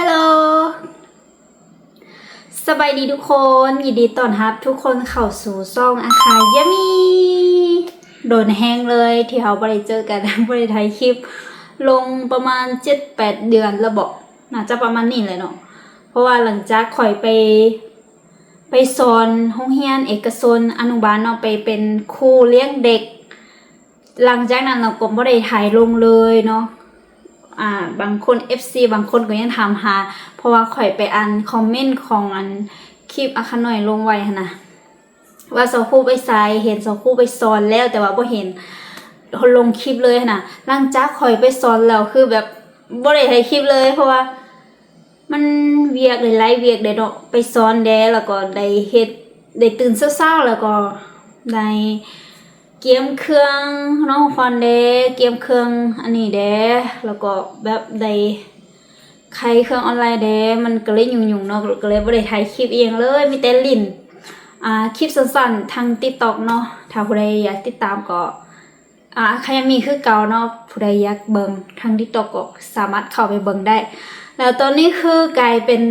ຮັລໂຫຼ ສະບາຍດີທຸກຄົນ, ຍິນດີຕ້ອນຮັບທຸກຄົນເຂົ້າສູ່ຊ່ອງອາຄາຍາມີ. ໂດນແຮງເລີຍທີ່ເຮົາບໍ່ໄດ້ເຈີກັນ, ບໍ່ໄດ້ຖ່າຍຄລິບລົງປະມານເຈັດແປດເດືອນແລ້ວເບາະ, ໜ້າຈະປະມານນີ້ແຫຼະເນາະ. ເພາະວ່າຫຼັງຈາກຂ້ອຍໄປ ໄປສອນໂຮງຮຽນເອກະຊົນອະນຸບານເນາະ, ໄປເປັນຄູລ້ຽງເດັກ. ຫຼັງຈາກນັ້ນເຮົາກໍບໍ່ໄດ້ຖ່າຍລົງເລີຍເນາະ. ອ່າ ບາງຄົນ ເອັຟຊີ ບາງຄົນກໍຍັງຖາມຫາ, ເພາະວ່າຂ້ອຍໄປອ່ານຄອມເມັນຂອງອັນຄລິບອາຄານ້ອຍລົງໄວ້ຫັ້ນນະ ວ່າສາວຄູໄປໃສ, ເຫັນສາວຄູໄປສອນແລ້ວ ແຕ່ວ່າບໍ່ເຫັນລົງຄລິບເລີຍຫັ້ນນະ. ຫຼັງຈາກຂ້ອຍໄປສອນແລ້ວ ຄືແບບບໍ່ໄດ້ຖ່າຍຄລິບເລີຍ ເພາະວ່າ ມັນວຽກຫຼາຍໆ ວຽກເດ້ເນາະ, ໄປສອນແດ່ ແລ້ວກໍໄດ້ເຮັດ ໄດ້ຕື່ນເຊົ້າໆ ແລ້ວກໍໄດ້ກຽມເຄື່ອງເນາະ ຂອງຂວັນແດ່, ກຽມເຄື່ອງອັນນີ້ແດ່ ແລ້ວກໍແບບໄດ້ໄຂເຄື່ອງອອນລາຍແດ່, ມັນກໍເລີຍຫຍຸ້ງໆ ເນາະ, ກໍເລີຍບໍ່ໄດ້ຖ່າຍຄລິບອີ່ຫຍັງເລີຍ, ມີແຕ່ຫຼິ້ນ ອ່າ ຄລິບສັ້ນໆ ທາງ TikTok ເນາະ. ຖ້າຜູ້ໃດຢາກຕິດຕາມກໍ ອ່າ ຄະຍາມີຄືເກົ່າເນາະ, ຜູ້ໃດຢາກເບິ່ງທາງ TikTok ກໍສາມາດເຂົ້າໄປເບິ່ງໄດ້. ແລ້ວຕອນນີ້ຄືກາຍເປັນ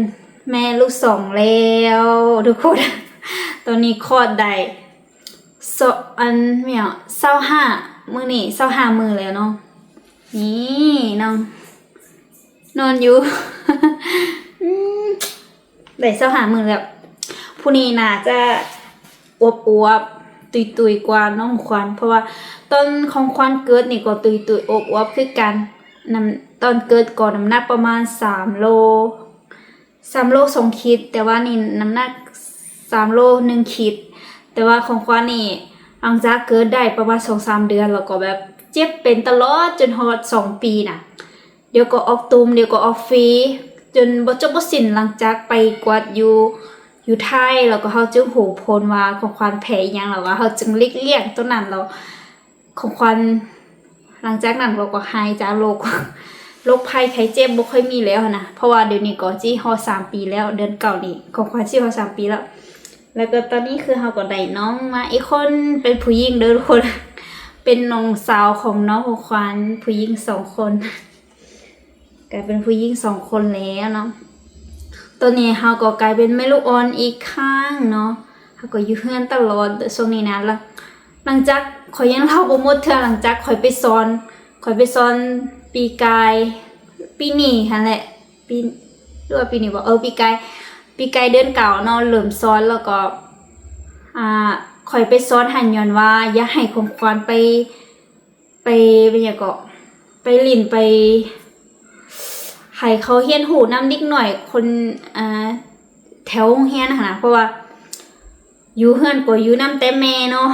ແມ່ລູກສອງແລ້ວທຸກຄົນ, ຕອນນີ້ຄອດໄດ້ ສ- ອັນ ແມ່ນຫຍັງ ຊາວຫ້າ ມື້ນີ້ຊາວຫ້າມື້ແລ້ວເນາະ. ນີ້ນ້ອງ ນອນຢູ່ ອືມ ໄດ້ຊາວຫ້າມື້ແລ້ວ. ຜູ້ນີ້ໜ້າຈະອວບໆ ຕຸຍໆ ກວ່ານ້ອງຂວັນ, ເພາະວ່າຕອນຂອງຂວັນເກີດນີ້ກໍຕຸຍໆ ອວບໆ ຄືກັນ. ນ້ຳ ຕອນເກີດກໍນ້ຳໜັກປະມານສາມໂລ ສາມໂລສອງຂີດ, ແຕ່ວ່ານີ້ນ້ຳໜັກສາມໂລໜຶ່ງຂີດ. ແຕ່ວ່າຂອງຂວັນນີ້ ຫຼັງຈາກເກີດໄດ້ປະມານສອງສາມເດືອນ ແລ້ວກໍແບບເຈັບເປັນຕະຫຼອດຈົນຮອດສອງປີນະ. ດຽວກໍອອກຕຸ່ມ ດຽວກໍອອກຝີ່, ຈົນບໍ່ຈົບບໍ່ສິ້ນ. ຫຼັງຈາກໄປກວດຢູ່ ຢູ່ໄທ ແລ້ວກໍເຮົາຈຶ່ງຮູ້ຜົນວ່າຂອງຂວັນແພ້ອີ່ຫຍັງ, ແລ້ວວ່າເຮົາຈຶ່ງຫຼີກລ່ຽງໂຕນັ້ນ. ແລ້ວຂອງຂວັນ ຫຼັງຈາກນັ້ນເຮົາກໍຫາຍຈາກໂລກ ໂລກໄພໄຂ້ເຈັບບໍ່ຄ່ອຍມີແລ້ວຫັ້ນນະ, ເພາະວ່າດຽວນີ້ກໍຊິຮອດສາມປີແລ້ວ, ເດືອນເກົ້ານີ້ຂອງຂວັນຊິຮອດສາມປີແລ້ວ. ແລ້ວກໍຕອນນີ້ຄືເຮົາກໍໄດ້ນ້ອງມາອີກຄົນ, ເປັນຜູ້ຍິງເດີທຸກຄົນ, ເປັນນ້ອງສາວຂອງນ້ອງຂອງຂວັນ, ຜູ້ຍິງສອງຄົນ. ກາຍເປັນຜູ້ຍິງສອງຄົນແລ້ວເນາະ. ຕອນນີ້ເຮົາກໍກາຍເປັນແມ່ລູກອ່ອນອີກຄັ້ງເນາະ, ເຮົາກໍຢູ່ເຮືອນຕະຫຼອດຊ່ວງນີ້ນະ. ຫຼັງ ຫຼັງຈາກ ຂ້ອຍຍັງເລົ່າບໍ່ໝົດເທື່ອ, ຫຼັງຈາກຂ້ອຍໄປສອນ ຂ້ອຍໄປສອນປີກາຍ ປີນີ້ຫັ້ນແຫຼະ, ປີ ຫຼືວ່າປີນີ້ບໍ່ ເອີ ປີກາຍ ປີກາຍເດືອນເກົ້າເນາະ ເລີ່ມສອນ. ແລ້ວກໍ ອ່າ ຂ້ອຍໄປສອນຫັ້ນຍ້ອນວ່າຢາກໃຫ້ຂອງຂວັນໄປ ໄປ ໄປຫຍັງເກາະ ໄປຫຼິ້ນ ໄປໃຫ້ເຂົາຮຽນຮູ້ນຳເດັກນ້ອຍຄົນ ອ່າ ແຖວໂຮງຮຽນຫັ້ນນະ, ເພາະວ່າຢູ່ເຮືອນກໍຢູ່ນຳແຕ່ແມ່ເນາະ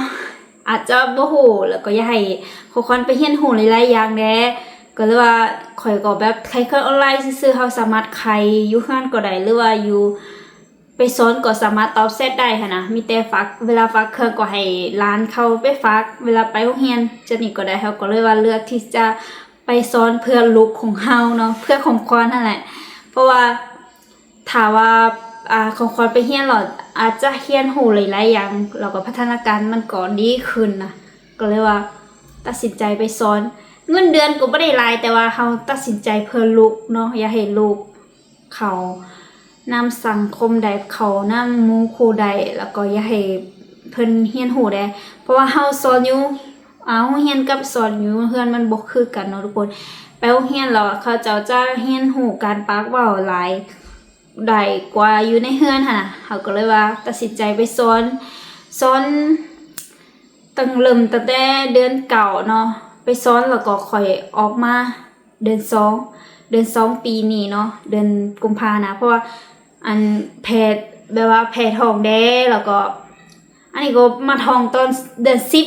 ອາດຈະບໍ່ຮູ້. ແລ້ວກໍຢາກໃຫ້ຂອງຂວັນໄປຮຽນຮູ້ຫຼາຍໆຢ່າງແດ່, ກໍເລີຍວ່າຂ້ອຍກໍແບບຂາຍເຄື່ອງອອນລາຍຊື່ໆ, ເຮົາສາມາດຂາຍຢູ່ເຮືອນກໍໄດ້ ຫຼືວ່າຢູ່ ໄປສອນກໍສາມາດຕອບແຊັດໄດ້ຫັ້ນນະ, ມີແຕ່ຝາກ ເວລາຝາກເຄື່ອງກໍໃຫ້ຫຼານເຂົາໄປຝາກ ເວລາໄປໂຮງຮຽນຈັ່ງນີ້ກໍໄດ້. ເຮົາກໍເລີຍວ່າເລືອກທີ່ຈະໄປສອນເພື່ອລູກຂອງເຮົາເນາະ, ເພື່ອຂອງຂວັນຫັ້ນແຫຼະ. ເພາະວ່າຖ້າວ່າ ອ່າ ຂອງຂວັນໄປຮຽນແລ້ວ ອາດຈະຮຽນຮູ້ຫຼາຍໆຢ່າງ ແລ້ວກໍພັດທະນາການມັນກໍດີຂຶ້ນນະ, ກໍເລີຍວ່າຕັດສິນໃຈໄປສອນ. ເງິນເດືອນກໍບໍ່ໄດ້ຫຼາຍ ແຕ່ວ່າເຮົາຕັດສິນໃຈເພື່ອລູກເນາະ, ຢາກໃຫ້ລູກ ເຂົ້ານຳສັງຄົມໃດ ເຂົ້ານຳໝູ່ຄູ່ໃດ ແລ້ວກໍຢາກໃຫ້ເພິ່ນຮຽນຮູ້ແດ່. ເພາະວ່າເຮົາສອນຢູ່ ອ່າ ໂຮງຮຽນກັບສອນຢູ່ເຮືອນມັນບໍ່ຄືກັນເນາະທຸກຄົນ. ໄປໂຮງຮຽນແລ້ວເຂົາເຈົ້າຈະຮຽນຮູ້ການປາກເວົ້າຫຼາຍ ໄດ້ກວ່າຢູ່ໃນເຮືອນຫັ້ນນະ. ເຮົາກໍເລີຍວ່າຕັດສິນໃຈໄປສອນ ສອນຕັ້ງ ເລີ່ມຕັ້ງແຕ່ເດືອນເກົ້າເນາະ ໄປສອນ ແລ້ວກໍຂ້ອຍອອກມາ ເດືອນສອງ ເດືອນສອງປີນີ້ເນາະ ເດືອນກຸມພານະ. ເພາະວ່າອັນແພ້ ແບບວ່າແພ້ທ້ອງແດ່ ແລ້ວກໍອັນນີ້ກໍມາທ້ອງຕອນເດືອນສິບ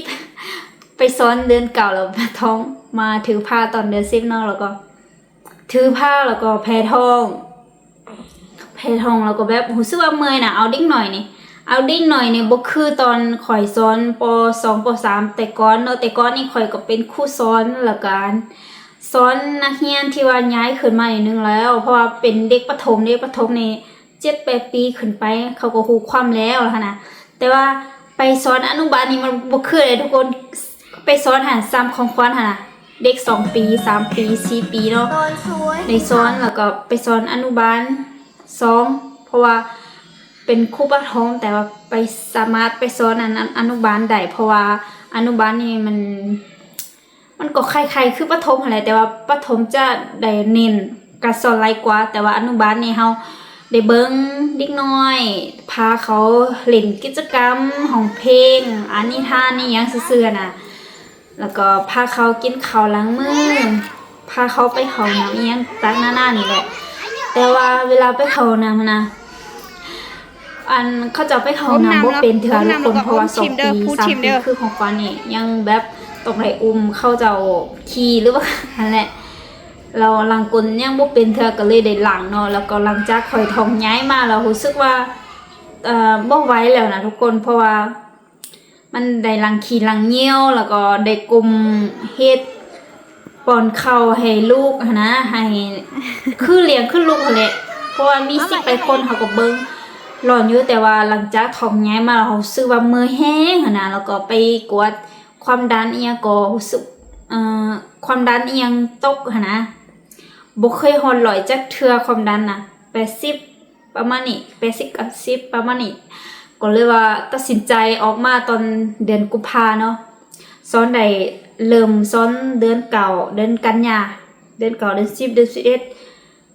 ໄປສອນເດືອນເກົ້າ ແລ້ວມາທ້ອງ ມາຖືພາຕອນເດືອນສິບເນາະ ແລ້ວກໍຖືພາ ແລ້ວກໍແພ້ທ້ອງ ແພ້ທ້ອງ ແລ້ວກໍແບບຮູ້ສຶກວ່າເມື່ອຍນະ. ເອົາເດັກນ້ອຍນີ້ ເອົາເດັກນ້ອຍນີ້ບໍ່ຄືຕອນຂ້ອຍສອນ ປໍສອງ ປໍສາມ ແຕ່ກ່ອນເນາະ. ແຕ່ກ່ອນນີ້ຂ້ອຍກໍເປັນຄູສອນ ແລ້ວກໍສອນນັກຮຽນທີ່ວ່າຍ້າຍຂຶ້ນມາໜ້ອຍໜຶ່ງແລ້ວ ເພາະວ່າເປັນເດັກປະຖົມເດ້. ປະຖົມນີ້ເຈັດແປດປີຂຶ້ນໄປ ເຂົາກໍຮູ້ຄວາມແລ້ວຫັ້ນນະ. ແຕ່ວ່າໄປສອນອະນຸບານນີ້ມັນບໍ່ຄືເດ້ທຸກຄົນ, ໄປສອນຫັ້ນສ່ຳຂອງຂວັນຫັ້ນນະ ເດັກສອງປີ ສາມປີ ສີ່ປີເນາະ ໄດ້ສອນ ແລ້ວກໍໄປສອນອະນຸບານສອງ ເພາະວ່າເປັນຄູປະຖົມ ແຕ່ວ່າໄປ ສາມາດໄປສອນອັນ ອະນຸບານໄດ້ ເພາະວ່າອະນຸບານນີ້ມັນ ມັນກໍຄ້າຍໆຄືປະຖົມຫັ້ນແຫຼະ ແຕ່ວ່າປະຖົມຈະໄດ້ເນັ້ນການສອນຫຼາຍກວ່າ ແຕ່ວ່າອະນຸບານນີ້ເຮົາໄດ້ເບິ່ງເດັກນ້ອຍ ພາເຂົາຫຼິ້ນກິດຈະກຳ ຮ້ອງເພງ ອ່ານນິທານອີ່ຫຍັງຊື່ໆນະ ແລ້ວກໍພາເຂົາກິນເຂົ້າລ້າງມື ພາເຂົາໄປເຂົ້າຫ້ອງນ້ຳອີ່ຫຍັງຕ່າງໆນານານີ້ແຫຼະ ແຕ່ວ່າເວລາໄປເຂົ້າຫ້ອງນ້ຳຫັ້ນນະ ອັນເຂົາເຈົ້າໄປເຂົ້າຫ້ອງນ້ຳບໍ່ເປັນເທື່ອທຸກຄົນ ເພາະວ່າສອງປີ ສາມປີ ຄືຂອງຂວັນນີ້ຍັງແບບຕ້ອງໄດ້ອຸ້ມເຂົາເຈົ້າຂີ່ ຫຼືວ່າຫັ້ນແຫຼະ ແລ້ວລ້າງກົ້ນຍັງບໍ່ເປັນເທື່ອ ກໍເລີຍໄດ້ລ້າງເນາະ ແລ້ວກໍຫຼັງຈາກຂ້ອຍທ້ອງໃຫຍ່ມາແລ້ວ ຮູ້ສຶກວ່າ ເອີ ບໍ່ໄຫວແລ້ວນະທຸກຄົນ ເພາະວ່າ ມັນໄດ້ລ້າງຂີ້ລ້າງຍ່ຽວ ແລ້ວກໍໄດ້ກົ້ມເຮັດປ້ອນເຂົ້າໃຫ້ລູກຫັ້ນນະ ໃຫ້ ຄືລ້ຽງຄືລູກຫັ້ນແຫຼະ ເພາະວ່າມີສິບປາຍຄົນ ເຮົາກໍເບິ່ງຫຼອນຢູ່ ແຕ່ວ່າຫຼັງຈາກທ້ອງໃຫຍ່ມາແລ້ວ ເຮົາຮູ້ສຶກວ່າເມື່ອຍແຮງຫັ້ນນະ ແລ້ວກໍໄປກວດຄວາມດັນອີ່ຫຍັງກໍຮູ້ສຶກ ເອີ ຄວາມດັນອີ່ຫຍັງຕົກຫັ້ນນະ ບໍ່ເຄີຍຮອດຮ້ອຍຈັກເທື່ອ ຄວາມດັນນະ ແປດສິບ ປະມານນີ້ ແປດສິບ ເກົ້າສິບ ປະມານນີ້ ກໍເລີຍວ່າຕັດສິນໃຈອອກມາຕອນເດືອນກຸມພາເນາະ ສອນໄດ້ ເລີ່ມສອນເດືອນເກົ້າ ເດືອນກັນຍາ ເດືອນເກົ້າ ເດືອນສິບ ເດືອນສິບເອັດ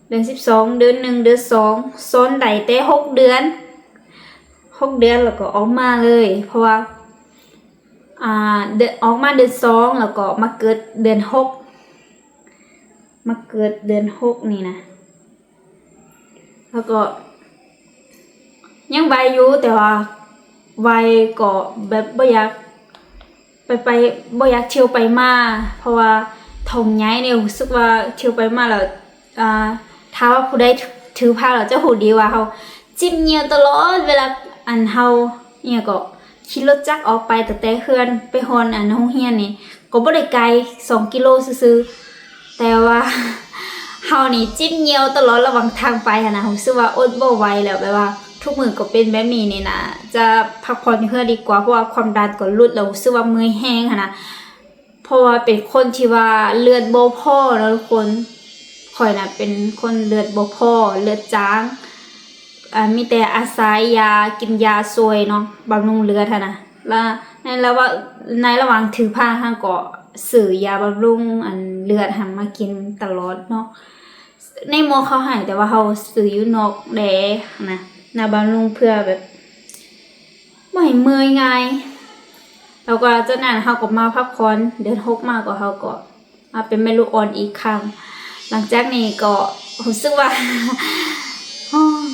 ເດືອນສິບສອງ ເດືອນໜຶ່ງ ເດືອນສອງ ສອນໄດ້ແຕ່ຫົກເດືອນ ຫົກເດືອນ ແລ້ວກໍອອກມາເລີຍ ເພາະວ່າ ອ່າ ເດືອນ ອອກມາເດືອນສອງ ແລ້ວກໍມາເກີດເດືອນຫົກ ມາເກີດເດືອນຫົກນີ້ນະ ແລ້ວກໍຍັງໄວຢູ່ ແຕ່ວ່າໄວກໍແບບບໍ່ຢາກໄປ ໄປ ບໍ່ຢາກທ່ຽວໄປມາ ເພາະວ່າທ້ອງໃຫຍ່ນີ້ ຮູ້ສຶກວ່າທ່ຽວໄປມາແລ້ວ ອ່າ ຖ້າວ່າຜູ້ໃດຖືພາແລ້ວຈະຮູ້ດີວ່າເຮົາຈິບຍ່ຽວຕະຫຼອດເວລາ ອັນເຮົາ ອີ່ຫຍັງເກາະ ຂີ່ລົດຈັກອອກໄປຕັ້ງແຕ່ເຮືອນໄປຮອດອັນໂຮງຮຽນນີ້ ກໍບໍ່ໄດ້ໄກ ສອງກິໂລຊື່ໆ ແຕ່ວ່າເຮົານີ້ຈິບຍ່ຽວຕະຫຼອດລະຫວ່າງທາງໄປຫັ້ນນະ ຮູ້ສຶກວ່າອົດບໍ່ໄຫວແລ້ວ ແບບວ່າທຸກມື້ກໍເປັນແບບນີ້ນີ້ນະ ຈະພັກຜ່ອນຢູ່ເຮືອນດີກວ່າ ເພາະວ່າຄວາມດັນກໍຫຼຸດ ແລ້ວຮູ້ສຶກວ່າເມື່ອຍແຮງຫັ້ນນະ ເພາະວ່າເປັນຄົນທີ່ວ່າເລືອດບໍ່ພໍເນາະທຸກຄົນ ຂ້ອຍນະເປັນຄົນເລືອດບໍ່ພໍ ເລືອດຈາງ ອ່າ ມີແຕ່ອາໄສຢາ ກິນຢາຊ່ວຍເນາະ ບຳລຸງເລືອດຫັ້ນນະ ລະໃນລະຫວ່າງ ໃນລະຫວ່າງຖືພາຫັ້ນກໍຊື້ຢາບຳລຸງອັນເລືອດຫັ້ນມາກິນຕະຫຼອດເນາະ ໃນໝໍເຂົາໃຫ້ ແຕ່ວ່າເຮົາຊື້ຢູ່ນອກແດ່ນະ ນະ ບຳລຸງເພື່ອແບບບໍ່ໃຫ້ເມື່ອຍງ່າຍ ແລ້ວກໍຈາກນັ້ນເຮົາກໍມາພັກຜ່ອນ ເດືອນຫົກມາກໍເຮົາກໍມາເປັນແມ່ລູກອ່ອນອີກຄັ້ງ ຫຼັງຈາກນີ້ກໍຮູ້ສຶກວ່າ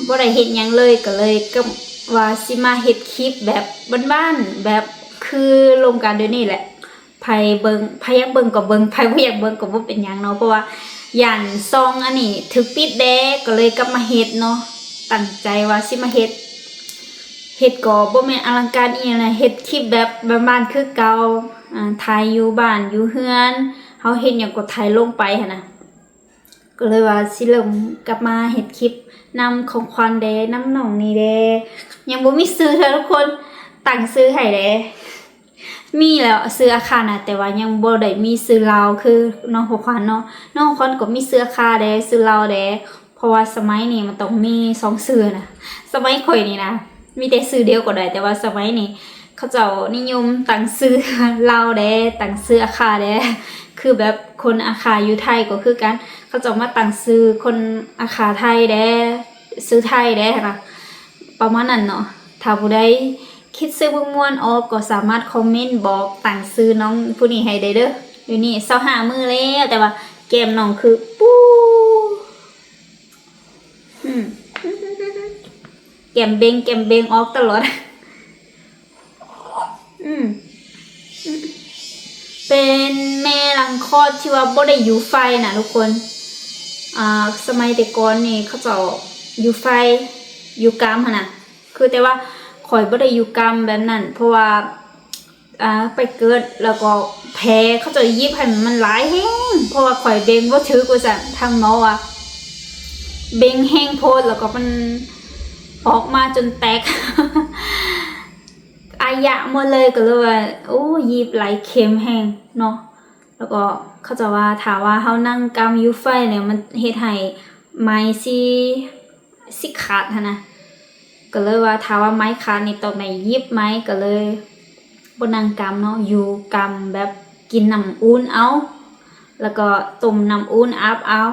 ບໍ່ໄດ້ເຮັດຫຍັງເລີຍ ກໍເລີຍກັບວ່າຊິມາເຮັດຄລິບແບບບ້ານໆ ແບບຄືລົມກັນດຽວນີ້ແຫຼະ ໃຜເບິ່ງ ໃຜຢາກເບິ່ງກໍເບິ່ງ ໃຜບໍ່ຢາກເບິ່ງກໍບໍ່ເປັນຫຍັງເນາະ ເພາະວ່າຢ້ານຊ່ອງອັນນີ້ຖືກປິດແດ່ ກໍເລີຍກັບມາເຮັດເນາະ ຕັ້ງໃຈວ່າຊິມາເຮັດ ເຮັດກໍບໍ່ແມ່ນອະລັງການອີ່ຫຍັງນະ ເຮັດຄລິບແບບບ້ານໆຄືເກົ່າ ອ່າ ຖ່າຍຢູ່ບ້ານຢູ່ເຮືອນ ເຮົາເຮັດຫຍັງກໍຖ່າຍລົງໄປຫັ້ນນະ ກໍເລີຍວ່າຊິເລີ່ມກັບມາເຮັດຄລິບນຳຂອງຂວັນແດ່ ນຳນ້ອງນີ້ແດ່ ຍັງບໍ່ມີຊື່ເທື່ອທຸກຄົນ ຕັ້ງຊື່ໃຫ້ແດ່ ມີແລ້ວຊື່ອາຄານະ ແຕ່ວ່າຍັງບໍ່ໄດ້ມີຊື່ລາວຄືນ້ອງຂອງຂວັນເນາະ ນ້ອງຂອງຂວັນກໍມີຊື່ອາຄາແດ່ ຊື່ລາວແດ່ ເພາະວ່າສະໄໝນີ້ມັນຕ້ອງມີສອງຊື່ນະ ສະໄໝຂ້ອຍນີ້ນະ ມີແຕ່ຊື່ດຽວກໍໄດ້ ແຕ່ວ່າສະໄໝນີ້ເຂົາເຈົ້ານິຍົມຕັ້ງຊື່ລາວແດ່ ຕັ້ງຊື່ອາຄາແດ່ ຄືແບບຄົນອາຄາຢູ່ໄທກໍຄືກັນ ເຂົາເຈົ້າມາຕັ້ງຊື່ຄົນອາຄາໄທແດ່ ຊື່ໄທແດ່ຫັ້ນນະ ປະມານນັ້ນເນາະ ຖ້າຜູ້ໃດຄິດຊື່ມ່ວນໆອອກກໍສາມາດຄອມເມັນບອກຕັ້ງຊື່ນ້ອງຜູ້ນີ້ໃຫ້ໄດ້ເດີ້ ດຽວນີ້ຊາວຫ້າມື້ແລ້ວ ແຕ່ວ່າແກ້ມນ້ອງຄືປູ ອືມ ແກ້ມເບັງ ແກ້ມເບັງອອກຕະຫຼອດ ອືມ ເປັນແມ່ຫຼັງຄອດທີ່ວ່າບໍ່ໄດ້ຢູ່ໄຟນະທຸກຄົນ ອ່າ ສະໄໝແຕ່ກ່ອນນີ້ເຂົາເຈົ້າຢູ່ໄຟ ຢູ່ກຳຫັ້ນນະ ຄືແຕ່ວ່າຂ້ອຍບໍ່ໄດ້ຢູ່ກຳແບບນັ້ນ ເພາະວ່າ ອ່າ ໄປເກີດແລ້ວກໍແຜເຂົາເຈົ້າຫຍິບໃຫ້ມັນຫຼາຍແຮງ ເພາະວ່າຂ້ອຍເບັງບໍ່ຖືກວ່າຊັ້ນ ທາງໝໍວ່າເບັງແຮງໂພດ ແລ້ວກໍມັນອອກມາຈົນແຕກ ອາຍະໝົດເລີຍ ກໍເລີຍວ່າ ໂອ້ ຫຍິບຫຼາຍເຂັມແຮງເນາະ ແລ້ວກໍ ເຂົາເຈົ້າວ່າຖ້າວ່າເຮົານັ່ງກຳຢູ່ໄຟແລ້ວ ມັນເຮັດໃຫ້ໄມ້ຊິ ຊິຂາດຫັ້ນນະ. ກໍເລີຍວ່າຖ້າວ່າໄມ້ຂາດນີ້ຕ້ອງໄດ້ຫຍິບໄມ້ ກໍເລີຍບໍ່ນັ່ງກຳເນາະ, ຢູ່ກຳແບບກິນນ້ຳອຸ່ນເອົາ ແລ້ວກໍຕົ້ມນ້ຳອຸ່ນອາບເອົາ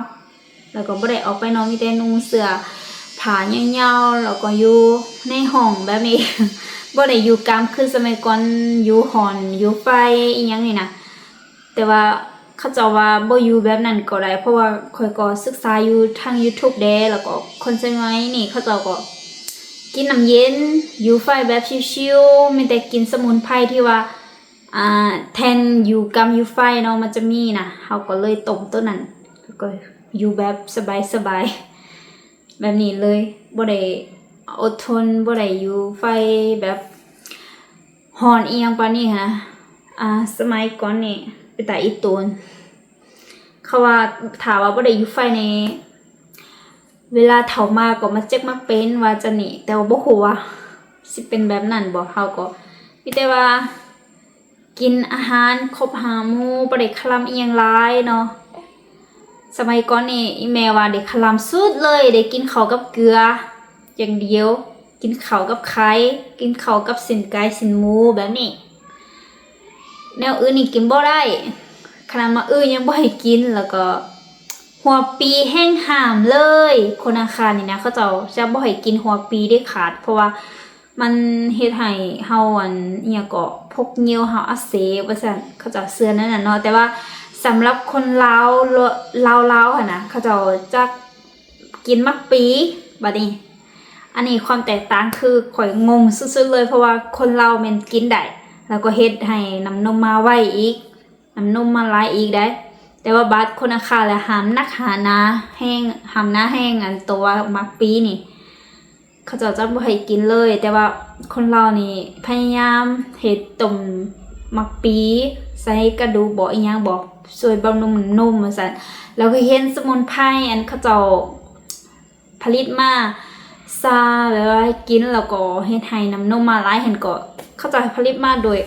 ແລ້ວກໍບໍ່ໄດ້ອອກໄປເນາະ, ມີແຕ່ນຸ່ງເສື້ອຜ້າຍາວໆ ແລ້ວກໍຢູ່ໃນຫ້ອງແບບນີ້ ບໍ່ໄດ້ຢູ່ກຳຄືສະໄໝກ່ອນ ຢູ່ຮ້ອນ ຢູ່ໄຟອີ່ຫຍັງນີ້ນະ. ແຕ່ວ່າເຂົາເຈົ້າວ່າບໍ່ຢູ່ແບບນັ້ນກໍໄດ້ ເພາະວ່າຂ້ອຍກໍສຶກສາຢູ່ທາງ YouTube ແດ່ ແລ້ວກໍຄົນສະໄໝນີ້ເຂົາເຈົ້າກໍກິນນ້ຳເຢັນ ຢູ່ໄຟແບບຊິວໆ ມີແຕ່ກິນສະໝຸນໄພທີ່ວ່າ ອ່າ ແທນຢູ່ກຳຢູ່ໄຟເນາະ ມັນຈະມີນະ, ເຮົາກໍເລີຍຕົ້ມໂຕນັ້ນ ແລ້ວກໍຢູ່ແບບສະບາຍໆ ແບບນີ້ເລີຍ, ບໍ່ໄດ້ອົດທົນ ບໍ່ໄດ້ຢູ່ໄຟແບບຮ້ອນອີ່ຫຍັງປານນີ້ຫັ້ນນະ. ອ່າ ສະໄໝກ່ອນນີ້ເປັນຕາອີ່ຕົນ, ເຂົາວ່າຖ້າວ່າບໍ່ໄດ້ຢູ່ໄຟນີ້ ເວລາເຖົ້າມາກໍມາເຈັບມາເປັນວ່າຊັ້ນນີ້, ແຕ່ວ່າບໍ່ຮູ້ວ່າຊິເປັນແບບນັ້ນບໍ່. ເຮົາກໍມີແຕ່ວ່າ ກິນອາຫານຄົບຫ້າໝູ່ ບໍ່ໄດ້ຄະລຳອີ່ຫຍັງຫຼາຍເນາະ. ສະໄໝກ່ອນນີ້ອີ່ແມ່ວ່າໄດ້ຄະລຳສຸດເລີຍ, ໄດ້ກິນເຂົ້າກັບເກືອຢ່າງດຽວ, ກິນເຂົ້າກັບໄຂ່, ກິນເຂົ້າກັບຊີ້ນໄກ່ຊີ້ນໝູແບບນີ້, ແນວອື່ນນີ້ກິນບໍ່ໄດ້. ຂະໜາດໝາກອຶຍັງບໍ່ໃຫ້ກິນ, ແລ້ວກໍຫົວປີແຮ່ງຫ້າມເລີຍ. ຄົນອັງຄານີ້ນະ ເຂົາເຈົ້າຈະບໍ່ໃຫ້ກິນຫົວປີເດັດຂາດ ເພາະວ່າ ມັນເຮັດໃຫ້ເຮົາ ອັນ ອີ່ຫຍັງເກາະ ພົກເຫຍື້ອເຮົາອັກເສບວ່າຊັ້ນ, ເຂົາເຈົ້າເຊື່ອແນວນັ້ນເນາະ. ແຕ່ວ່າສຳລັບຄົນລາວ ລາວໆຫັ້ນນະ ເຂົາເຈົ້າຈະກິນໝາກປີ. ບັດນີ້ ອັນນີ້ຄວາມແຕກຕ່າງຄືຂ້ອຍງົງສຸດໆເລີຍ, ເພາະວ່າຄົນລາວແມ່ນກິນໄດ້ ແລ້ວກໍເຮັດໃຫ້ນ້ຳນົມມາໄວອີກ. ນ້ຳນົມມາຫຼາຍອີກໄດ໋. ແຕ່ວ່າບາດຄົນອັງຄາລະຫ້າມໜັກຫ້າມໜາແຮງ, ຫ້າມໜາແຮງ ອັນໂຕໝາກປີນີ້ ເຂົາເຈົ້າຈະບໍ່ໃຫ້ກິນເລີຍ. ແຕ່ວ່າຄົນລາວນີ້ພະຍາຍາມເຮັດຕົ້ມໝາກປີ ໃສ່ກະດູກບໍ ອີ່ຫຍັງບໍ ຊ່ວຍບຳລຸງນ້ຳນົມວ່າຊັ້ນ. ແລ້ວກໍເຫັນສະໝຸນໄພ ອັນເຂົາເຈົ້າ ຜະລິດມາຊາ ແບບວ່າໃຫ້ກິນ ແລ້ວກໍເຮັດໃຫ້ນ້ຳນົມມາຫຼາຍຫັ້ນ ກໍເຂົາເຈົ້າຜະລິດມາໂດຍ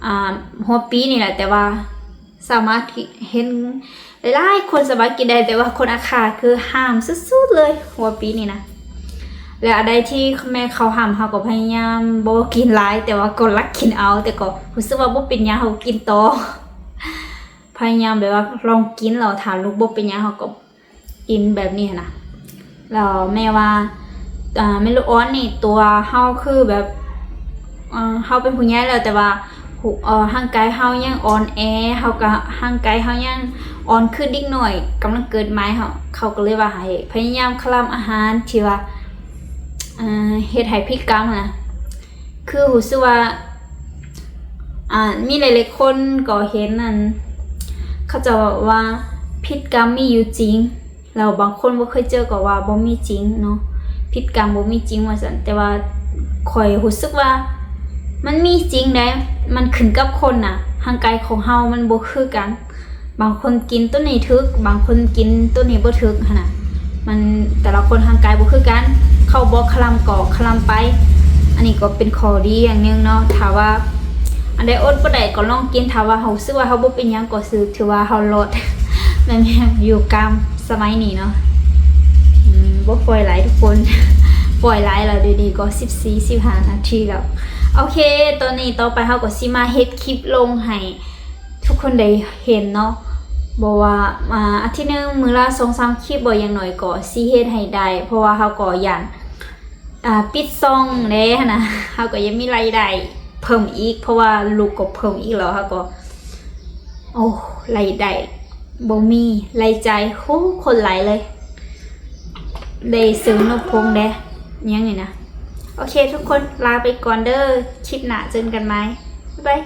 ອ່າ ຫົວປີນີ້ແຫຼະ. ແຕ່ວ່າສາມາດເຫັນຫຼາຍໆຄົນສາມາດກິນໄດ້, ແຕ່ວ່າຄົນອັງຄາຄືຫ້າມສຸດໆເລີຍ ຫົວປີນີ້ນະ. ແລະ ອັນໃດທີ່ແມ່ນເຂົາຫ້າມ ເຮົາກໍພະຍາຍາມບໍ່ກິນຫຼາຍ ແຕ່ວ່າກໍລັກກິນເອົາ, ແຕ່ກໍຮູ້ສຶກວ່າບໍ່ເປັນຫຍັງ ເຮົາກໍກິນຕໍ່. ພະຍາຍາມແບບວ່າລອງກິນ ແລ້ວຖ້າລູກບໍ່ເປັນຫຍັງ ເຮົາກໍ ກິນແບບນີ້ຫັ້ນນະ. ແລ້ວແມ່ວ່າ ອ່າ ແມ່ລູກອ່ອນນີ້ ຕົວເຮົາຄືແບບ ເອີ ເຮົາເປັນຜູ້ໃຫຍ່ແລ້ວ ແຕ່ວ່າ ເອີ ຮ່າງກາຍເຮົາຍັງອ່ອນແອ, ເຮົາກໍ ຮ່າງກາຍເຮົາຍັງອ່ອນຄືເດັກນ້ອຍກຳລັງເກີດໃໝ່. ເຮົາ ເຂົາກໍເລີຍວ່າໃຫ້ພະຍາຍາມຄະລຳອາຫານທີ່ວ່າ ເອີ ເຮັດໃຫ້ຜິດກຳຫັ້ນນະ. ຄືຮູ້ສຶກວ່າ ອ່າ ມີຫຼາຍໆຄົນກໍເຫັນ ອັນ ເຂົາເຈົ້າວ່າຜິດກຳມີຢູ່ຈິງ, ແລ້ວບາງຄົນບໍ່ເຄີຍເຈີກໍວ່າບໍ່ມີຈິງເນາະ, ຜິດກຳບໍ່ມີຈິງວ່າຊັ້ນ. ແຕ່ວ່າຂ້ອຍຮູ້ສຶກວ່າມັນມີຈິງໃດ໋, ມັນຂຶ້ນກັບຄົນນະ, ຮ່າງກາຍຂອງເຮົາມັນບໍ່ຄືກັນ. ບາງຄົນກິນໂຕນີ້ຖືກ, ບາງຄົນກິນໂຕນີ້ບໍ່ຖືກຫັ້ນນະ. ມັນແຕ່ລະຄົນຮ່າງກາຍບໍ່ຄືກັນ, ເຂົາບອກຄະລຳກໍຄະລຳໄປ. ອັນນີ້ກໍເປັນຂໍ້ດີຢ່າງໜຶ່ງເນາະ. ຖ້າວ່າອັນໃດອົດບໍ່ໄດ້ກໍລອງກິນ, ຖ້າວ່າເຮົາຮູ້ສຶກວ່າເຮົາບໍ່ເປັນຫຍັງກໍຖື ຖືວ່າເຮົາລອດ ແມ່ນຢູ່ກາມສະໄໝນີ້ເນາະ. ອືມ ບໍ່ປ່ອຍຫຼາຍທຸກຄົນ, ປ່ອຍຫຼາຍແລ້ວ, ດຽວນີ້ກໍສິບສີ່ ສິບຫ້ານາທີແລ້ວ. ໂອເຄ, ຕອນນີ້ຕໍ່ໄປເຮົາກໍຊິມາເຮັດຄລິບລົງໃຫ້ ທຸກຄົນໄດ້ເຫັນເນາະ, ບໍ່ວ່າ ອາ ອາທິດໜຶ່ງມື້ລະສອງສາມຄລິບບໍ, ຢ່າງໜ້ອຍກໍຊິເຮັດໃຫ້ໄດ້, ເພາະວ່າເຮົາກໍຢ້ານ ອາ ປິດຊ່ອງເດ້ຫັ້ນນະ, ເຮົາກໍຢາກມີລາຍໄດ້ເພີ່ມອີກ, ເພາະວ່າລູກກໍເພີ່ມອີກແລ້ວ, ເຮົາກໍ ໂອ້ ລາຍໄດ້ບໍ່ມີ, ລາຍຈ່າຍ ໂຫ ໂຄດຫຼາຍເລີຍ, ໄດ້ເສີມນົບພົງແດ່ ຫຍັງນີ້ນະ. ໂອເຄ ທຸກຄົນ ລາໄປກ່ອນເດີ, ຄລິບໜ້າເຈີກັນໃໝ່, ບາຍບາຍ.